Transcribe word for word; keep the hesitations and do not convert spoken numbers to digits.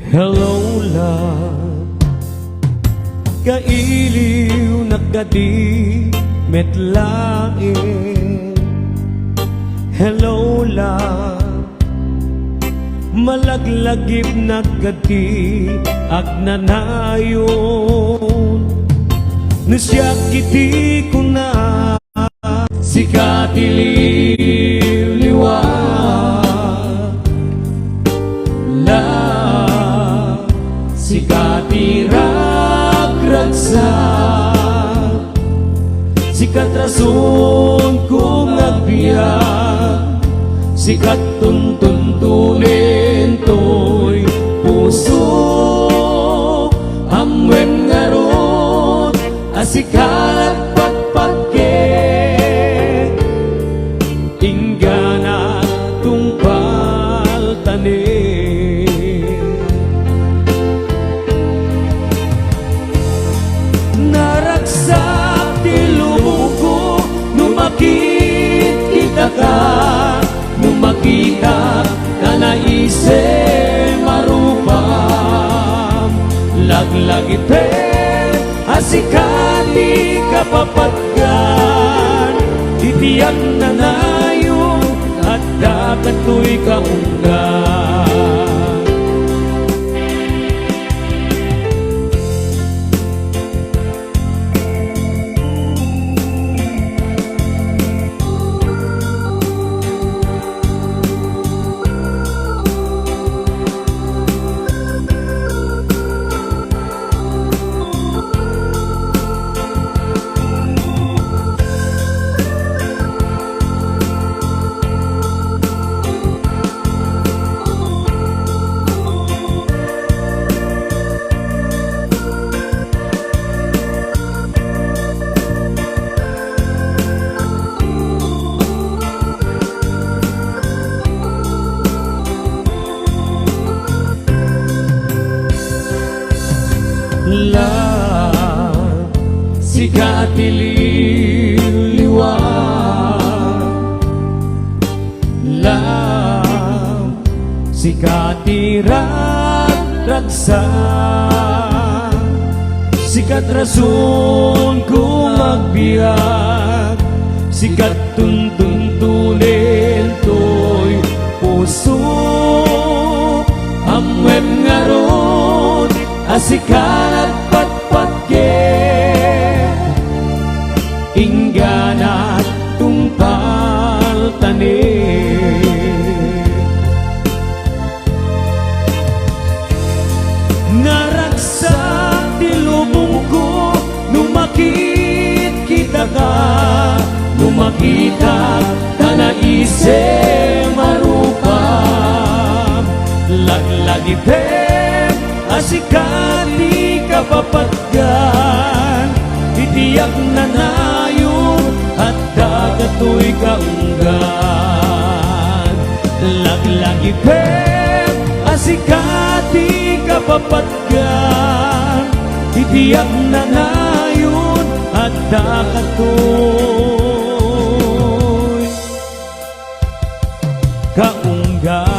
Hello, love. Kailiw na kadi met laeng. Hello, love. Malaglagip na kadi agnanayon. No siak iti kuna, sika ti liwliwa. La, sika ti ragragsak. Sika ti rason ko nga agbiag. Sika ti tuntuntunen toy puso. Ammoem ngarud a sika ti patpatgek, inggana tungpaltanen. Naragsak ti lubongko no makitkitaka, no makitak ta naisem a rupam. Laglagipem a sika ti kapapatgan, iti agnanayon, adda katoy kaunggan. La, sika ti liwliwa. La, sika ti ragragsak. Sika ti rason ko nga agbiag. Sika ti tuntuntunen toy puso. Ammoem ngarud a sika ti patpatgek, inggana tungpaltanen. Naragsak ti lubongko no makitkitaka, no makitak ta naisem a rupam. Laglagipem a sika ti kapapatgan, iti agnanayon, adda katoy kaunggan. Laglagipem a sika ti kapapatgan, iti agnanayon, adda katoy kaunggan.